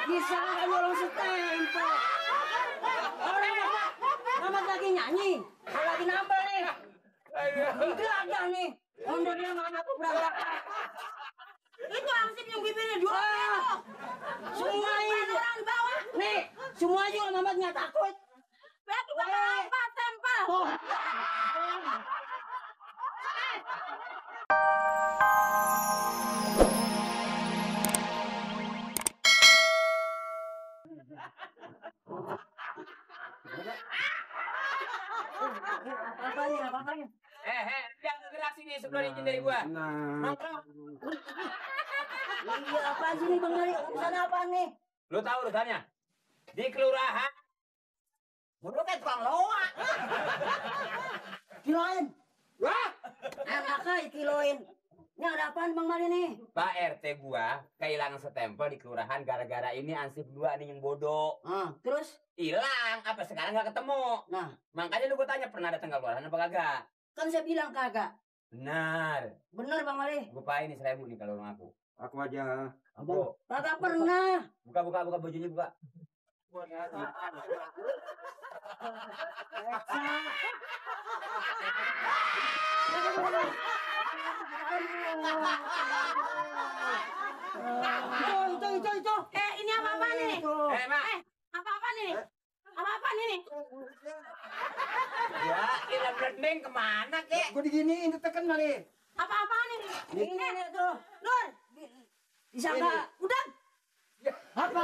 Bisa kan nyolong stempel. Orang Mamat lagi nyanyi, lagi nambel nih. Geladah nih. Ondornya mana tuh berantakan. Itu Hansip yang bibirnya dua. Semua ini orang di bawah. Nih, semua juga Mamat nggak takut. Berarti apa stempel? Apa-apanya? Jangan gerak sini sebelah izin dari gua. Nongkrong. Iya, apaan sih nih Bang Dari? Urusan apaan nih? Lu tahu urusannya? Di kelurahan. Lu kayak tukang loa. Kiloin. Wah, Enak kiloin. Ini ada apaan Bang Mari nih? Pak RT gua kehilangan stempel di kelurahan gara-gara ini ansip dua nih yang bodoh. Terus? Hilang, apa sekarang nggak ketemu? Nah, Makanya lu gua tanya pernah datang ke kelurahan apa kagak? kan saya bilang kagak. Benar. Bener Bang Mari. Gua pakai ini 1000 nih kalau ngaku. Aku aja. Abang. Kagak pernah. Buka bajunya buka. Itu. Ini apa nih? Mak. Apa nih? Apa nih? Ya, ini blending kemana kek? Gue diginiin ditekan kali. Apa nih? Ini tuh. Nur. Bisa nggak? Udah. Apa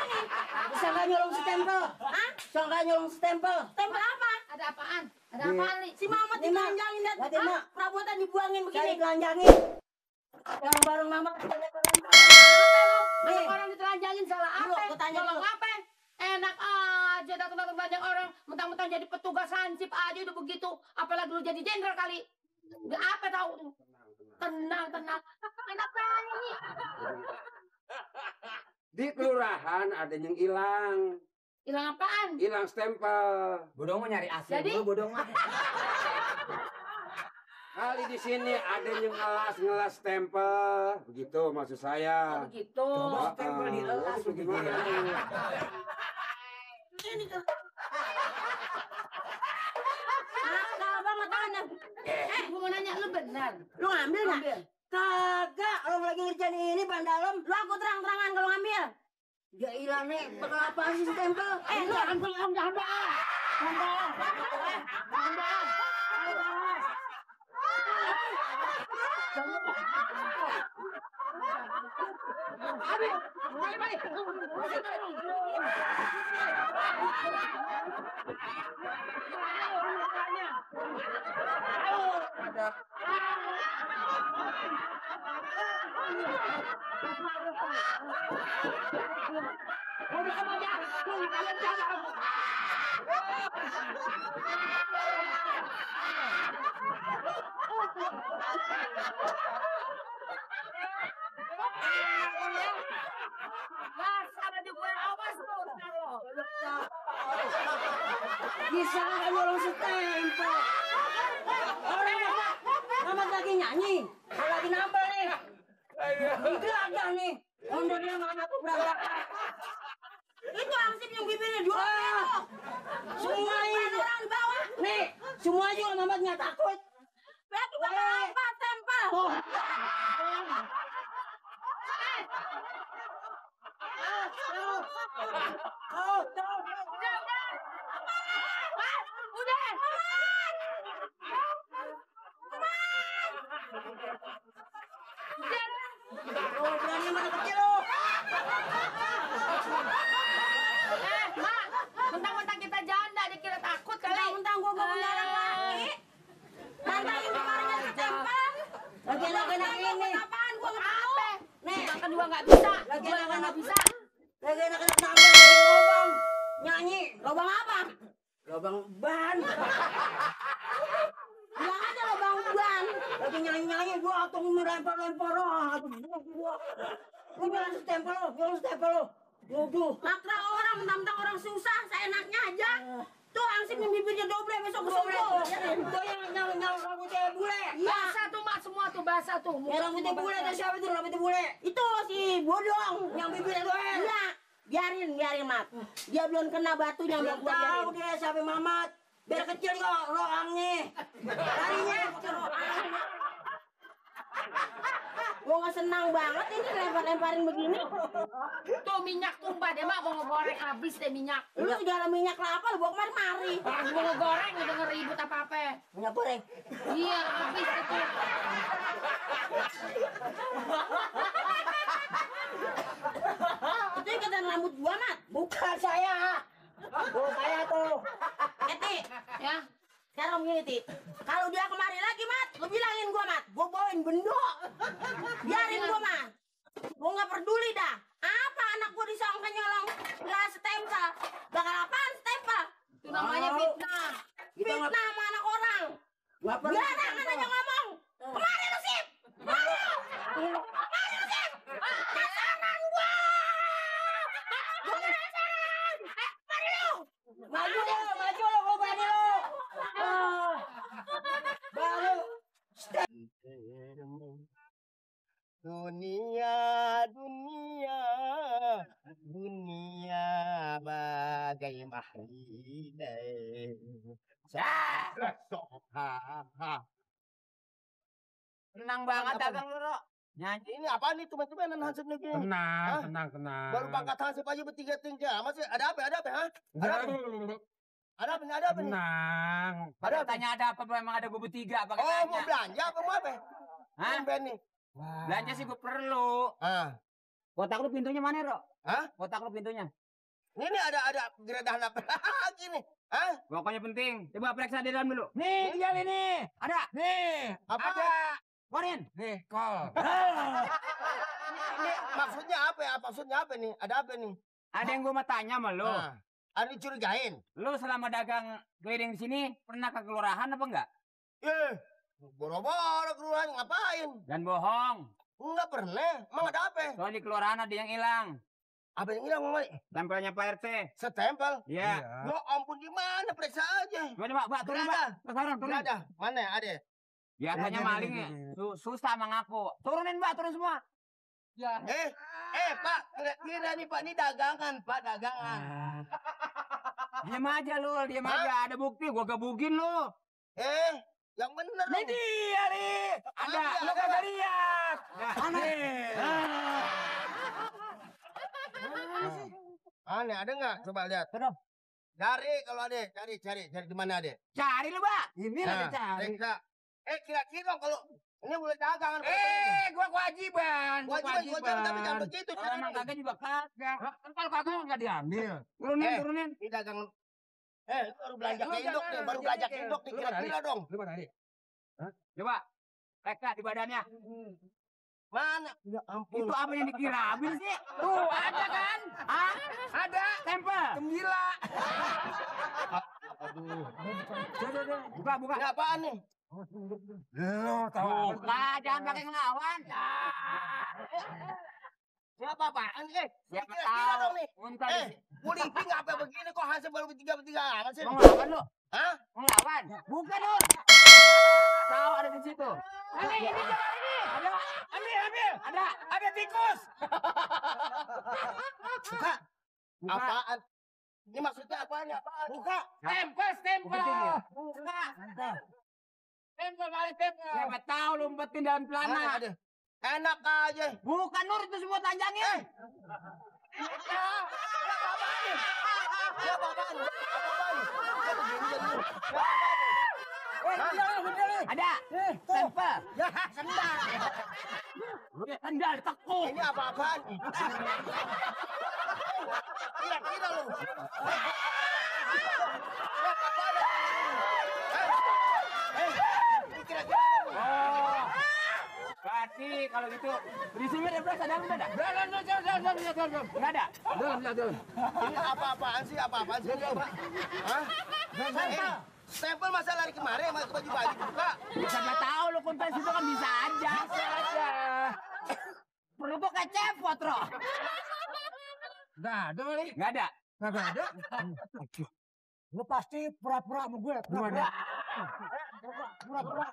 nih? Bisa nggak nyolong stempel? Hah? Bisa nggak nyolong stempel? Stempel apa? Ada apaan? Ada apaan nih? Si Mamat ditelanjangin dan perabotan dibuangin begini. Saya telanjangin. Yang bareng Mamat. Nih, orang ditelanjangin salah apa? Nyolong apa? Enak aja datang-datang banyak orang, mentang-mentang jadi petugas hansip aja udah begitu, apalagi lu jadi jenderal kali. Nggak apa tahu. Tenang. Enak banget nih. Di kelurahan ada yang hilang. Hilang apaan? Hilang stempel. Bodong mau nyari AC Jadi? dulu, bodong mah. Kali di sini ada yang ngelas stempel. Begitu maksud saya. Begitu. Coba stempel dielas Gimana? Ini tuh. Banget tangannya. Gua mau nanya lu benar. Lu ngambil nggak? Kagak. Orang lagi ngerjain ini bandalem. Lu aku terang-terangan kalau ngambil. Dia hilang nih. Bakal apa sih stempel? Lu jangan bohong. Bisa kan nyolong stempel. Orang Mamat lagi nyanyi, lagi nambel nih. Geladah nih. Ondornya mana tuh berantakan. Itu Hansip yang bibirnya dua. Semua ini orang di bawah. Nih, semua juga Mamat nggak takut. Berarti apa stempel? Berani mana kecil lo? Mak, mentang-mentang kita janda dikira takut kali. Mentang-mentang gua punya anak laki. Tantangin kemarinnya stempel. Lagi enak-enak ini. Apaan gua nggak tahu. Nih, Makan juga nggak bisa. lagi Gua enak-enak nggak bisa. Lagi enak-enak nambel di lubang. Nyanyi. Lubang apa? Lubang ban. Bilang aja lubang ban. Lagi nyanyi-nyanyi gua atau melempar-lempar. Gua bilang stempel lo. Waduh. Makra orang, mentang-mentang orang susah, seenaknya aja. Tuh Hansip yang bibirnya doble besok ke subuh. Tuh yang nyal rambutnya bule. Masa tuh mak semua tuh basah tuh. Muka Yang rambutnya semua bule basah. dan siapa itu rambutnya bule? Itu si bodong yang bibirnya doer. Enggak, biarin Mat. Dia belum kena batunya Yang mau gua tahu biarin. dia siapa Mamat. Biar kecil kok roangnya. Larinya kecil roangnya. Gua nggak senang banget ini lempar-lemparin begini. Tuh minyak tumpah deh mak mau ngegoreng habis deh minyak. Lu segala minyak kelapa lu bawa kemari-mari. Mau ngegoreng udah ngeribut apa-apa. Minyak goreng. Iya habis itu. Itu ikatan rambut gua, Mat. Bukan saya. Oh saya tuh. Ti, Ya. sekarang begini, Ti. Kalau dia kemari lagi, Mat, lu bilangin gua, Mat. Gua bawain bendok. Biarin gua, Mat. Gua nggak peduli dah. Apa anak gua disangka nyolong nggak stempel. Bakal apaan stempel? Itu namanya fitnah. Fitnah sama anak orang. Nggak perlu. Biarang aja ngomong. Kemari lu, Sip. Kemari lu. Kemari lu, Sip. Pasangan gua. Gua penasaran. Kemari lu. Maju lo, gua berani lo. Ah, baru. Dunia, dunia, dunia bagai mahligai. Tenang banget dagang lu, Ro. Nyanyi. Ini apa nih teman-teman hansip nih? Hah? Tenang. Baru pangkat hansip aja bertiga-tiga. Masih ada apa? Ada apa? Hah? Ada apa? Ada apa? Ada apa? nih? Tenang. Pada tanya ada apa, memang ada gue bertiga, pakai Oh, mau tanya. belanja apa mau apa? Hah? Tumben nih. Belanja sih gue perlu. Ah, Kotak lu pintunya mana, Ro? Hah? Kotak lu pintunya. ini ada geradahan apa lagi nih? Hah? Pokoknya penting. Coba periksa di dalam dulu. Nih, dia ini. Ada. Nih, Apa? ada. Keluarin. Nih, kol. Ini maksudnya apa ya? Maksudnya apa nih? Ada apa nih? Ada yang gue mau tanya sama lu. Ah, ada dicurigain. Lu selama dagang keliling di sini pernah ke kelurahan apa enggak? Boro-boro keluar ngapain? Dan bohong. Enggak pernah. Emang ada apa? Soalnya di kelurahan ada yang hilang. Apa yang hilang, Mama? Tempelnya Pak RT. Setempel? Iya. Ya ampun, di mana? Periksa aja. Coba, Pak, turun, Nggak Pak. ada. Turun, turun. Nggak ada. Mana ada? Biasanya Ada, maling ada, ya. ada. Susah mengaku. Turunin, Pak, turun semua. Pak, kira nih Pak, ini dagangan, Pak, dagangan. Diam aja lu, diam aja. Ada bukti, gua gebukin lu. Yang bener Ini dong. dia nih. Ada. Lu kagak lihat. Aneh, ada nggak? Coba lihat. Terus. Cari kalau ada, cari di mana ada. Cari lu, Pak. Ini Nah, lagi cari. periksa. Kira-kira kalau ini boleh dagangan. Gua kewajiban. Wajiban, tapi jangan begitu. Kalau emang kagak juga kagak. Kan kalau kagak nggak diambil. Turunin, Eh. turunin. Ini dagangan. Baru belanja Lu ke indok jangan, nih, baru lu belanja jangan. ke indok nih, Lu mana kira-kira dong. Lu mana nih? Coba. Reka di badannya. Mana? Ya ampun. Itu apa yang dikiramin sih? Tuh, ada kan? Ah, Ada. tempel. Gembira. Buka, buka. Ini apaan nih? Lu tahu. Buka, jangan pakai ngelawan. Siapa apaan? Siapa Kira-kira tahu. dong nih. Unta Kuliping ngapa begini kok hasil baru bertiga amat sih? mau ngelawan lu? Hah? Mau ngelawan? Bukan lu. Tahu ada di situ. Ini coba ini. Ada. Ambil. Ada. Ada tikus. Buka. Buka. Apaan? Ini maksudnya apaan? Apaan? Buka. Tempel, Umpetin dia. Buka. Tempel kali tempel. Siapa tahu lu umpetin dalam celana. Ada. Enak aja. Bukan Nur, itu semua tanjangin. Siapa apaan? Apaan? Ada. Tempel. Ya, sendal. Sandal tekuk. Ini apa-apaan? Kira-kira lu. Ini kira-kira lu. Oh. Berarti kalau gitu berisinya ada berapa dalam ada? Dalam. Enggak ada. Dalam. Ini apa-apaan sih? Apa-apaan sih? Hah? Stempel masa lari kemarin sama baju-baju buka. Bisa nggak tahu lu kontes itu kan bisa aja. Perlu tuh kayak cepot, Ro. Nggak ada kali. Nggak ada. Nggak ada. Lu pasti pura-pura sama gue. Pura-pura.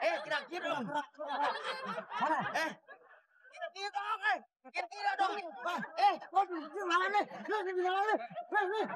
Kira-kira dong. Kira-kira dong, Kira-kira dong. Gimana nih? Gimana nih? Nih.